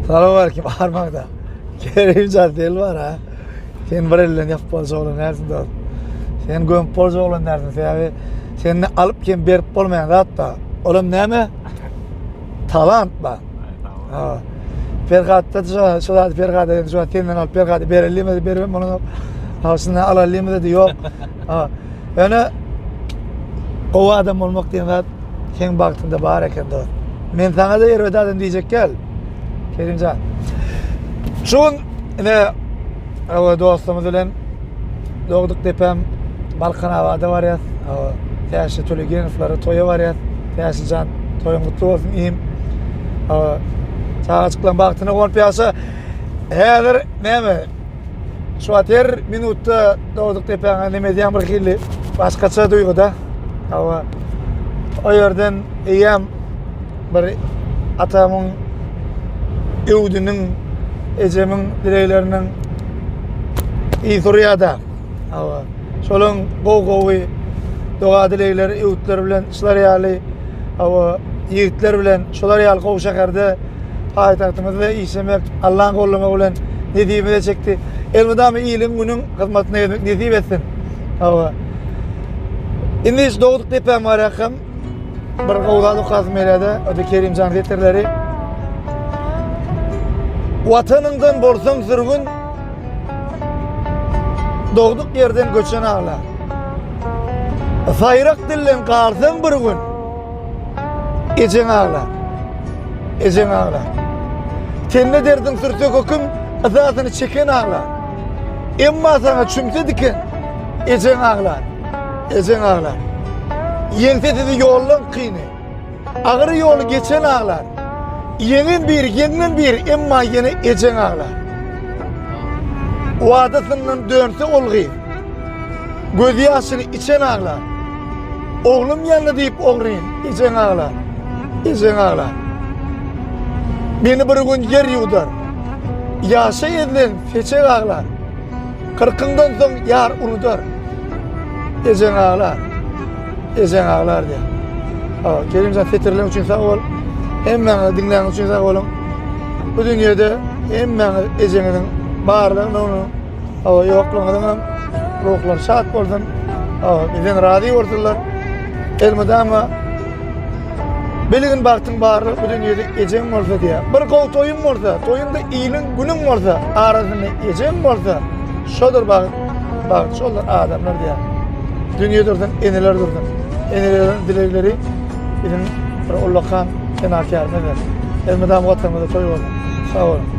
Salowmaleýkim armaňda. Kerimjan sen bar ha. Sen bir elden ýapyp boljak oglan dälsiň dost. Sen gömüp boljak oglan dälsiň. Sebäbi seni alyp hem berip bolmaýan zat da. Olam näme? Talant ba. Ha. Ferhatda şu şu zat Ferhada şu zat senden alyp Ferhada berelimi berem onu. Ha şundan alalymy dedi ýok. Ha. Ýöne gowy adam bolmak diýen zat seň bagtyňda bar eken dost. Men saňa da erbet adam diýjek gel. Kerimjan. Şu gün ine hawa dostumyz bilen dogduk depäm Balkanabada barýas. Hawa Täşli Tölegenowlara toýa barýas. Täşlijan toýuň gutly bolsun iým. Hawa çagajyklaryň bagtyna guwanyp ýaşa. Häzir näme? Şu wagt her minutda dogduk depäňe neme edýän bir hili başgaça duýguda. Hawa. O ýerden eýýäm bir atamyň öwdüniň, ejemiň dilegleriniň ysy urýar-da. Hawa. Şolaň gowy-gowy doga dilegleri, öwütleri bilen şular ýaly hawa ýigitler bilen şular ýaly gowy şäherde paýtagtymyzda işlemek Allaň gollamagy bilen nesibimize çekdi. Elmydama iliň günüň hyzmatyna gezmek nesip etsin. Hawa. Indi şu dogduk depäm bar ýakam bir gowy zat okasym gelýär-de, o-da Kerimjan setirleri. Watanyňdan bolsaň sürgün, dogduk ýerden göçen agla. Saýrak dilden galsaň bir gün, Ejeň aglar. Ejeň aglar. Tende derdiň sürse höküm, yzasyny çeken aglar. Emma saňa çümse diken, ejeň aglar. Ejeň aglar. Ýeňse sizi ýollan kyny. Agyr ýoly geçen aglar. Ýeňen biri, ýeňlen biri, emma ýene ejeň aglar. Wadasyndan dönse ol gyz. Gözýaşyny içen aglar. Oglum ýandy diýip ogryn, ejeň aglar. Ejeň aglar. Meni bir gün ýer ýuwdar. Ýaşa ezilen seçek aglar. Kyrkyňdan soň ýar unudar. Ejeň aglar. Ejeň aglar diýär. Ha, Kerimjan setirleň üçin sag bol. Hemmäňiz diňläniň üçin sag boluň. Bu dünýede hemmäňiz ejeňiziň barlygyny Hawa, ýoklugyňyzyň hem ruhlary şat bolsun. Hawa, bizden razy bolsunlar. Elmydama bilgin bagtyň barlygy bu dünýede ejeň bolsa diýýär. Bir gowy toýuň bolsa, toýuňda iliň, günüň bolsa, arasynda ejeň bolsa, şodur bagt, bagt şoldur adamlar diýýär. Dünýe dursun, eneler dursun. Eneleriň dilegleri biziň bir ullakan penakärymyzdyr. Elmydama Watanymyzda toý bolsun. Sag boluň.